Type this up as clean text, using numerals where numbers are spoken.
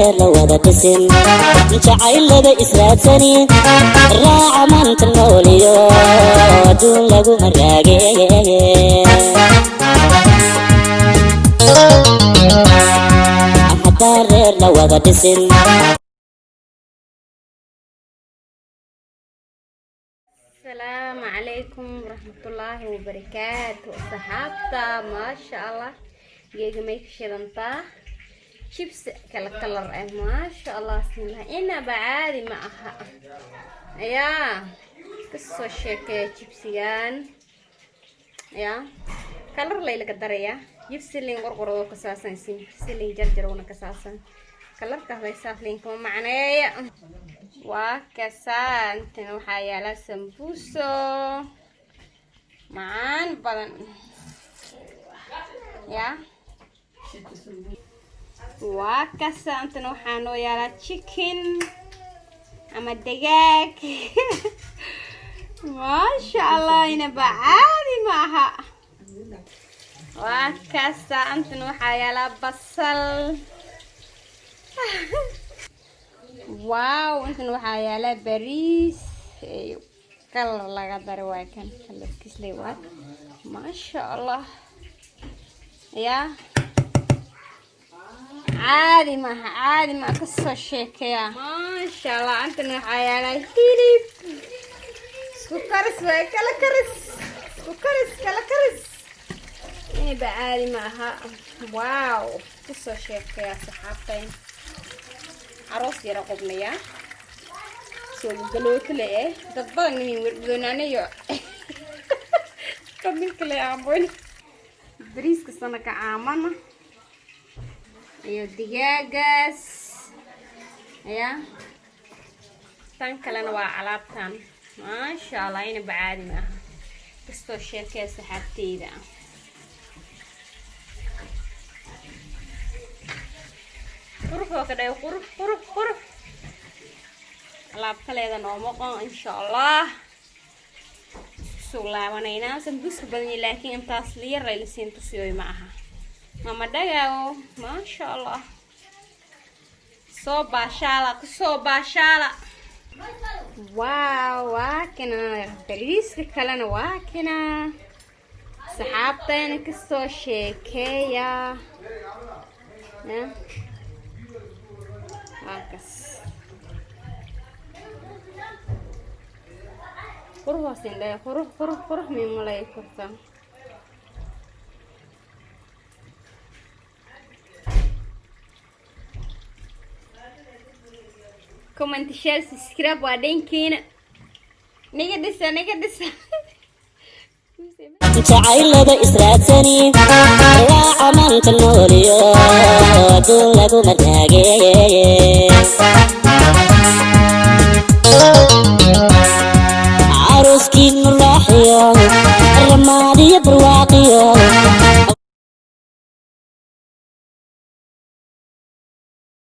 Reer la wada dhisin, jacaylada israadsani, raaca maanta nooliyo adduun laguma raage. Haddaan reer la wada dhisin. Asalaamu calaykum waraxmatullaahi wabarakaatu, asxaabta. Maasha Allah, geega may ka shidantaa chips kala kalar ah. Maasha Allah, bismillah, inaba caadi ma aha. Ayaa kasoo sheekeeya chipsigan ya kalar laylaga daraya. Jibsi lin qorqoroo kasaasan, silin jarjarowna kasaasan, kalarkaas laysaas linkama macneeya. Waa kasaa. Intan waxaa yaala sambuuso macaan badan ya. Waa kasa. Intan waxaa noo yaalaa chicken ama digaag. Maasha Allah, inaba caadi ma aha. Waa kasa. Intan waxaa yaalaa basal. Wow, intan waxaa yaala bariis kalar laga daray. Waay kan kalarkiisley waay. Maasha Allah, ya caadi maaha, caadi maa. Kasoo sheekeya. Maasha Allah, intan waxaa yaala hilib isku karis waay, kala karis, isku karis, kala karis. Inaba caadi ma aha. Wow, kasoo sheekeya saxaabtayn. Aroos yara qubnaya soo galootale eh. Dad badan nimin werdoonaanayo kamilkale aaboyn. Bariiska sanaka caamana iyo digaagaas ya. Tan kalena waa alaabtan. Maasha Allah, inaba caadi ma aha. Kastoo sheekee saxaabteyda. Qurux oo ka dhayo, qurux, qurux, qurux. Alaab kaleeda nooma qon. Insha Allah isku soo laabanaynaa. Sambuuska badan, laakiin intaas liyar layla siin tusiyoy ma aha. Mama dhagaago. Maasha Allah, soo baashaala, kusoo baashaala. Wow, waa kana bariiska kalena, waa kana. Saxaabtayna, kasoo sheekeeya ya. Waa kas, qurux waasin dhahay, qurux, qurux, qurux. Mimalay karta. Comment, share, subscribe waa dhankeena. Niga dhisa, niga dhisa. Jacaylada israadsani, raaca maanta nooliyo adduun laguma raage. Caruskiinu raaxiyo ramaadiyo barwaaqiyo.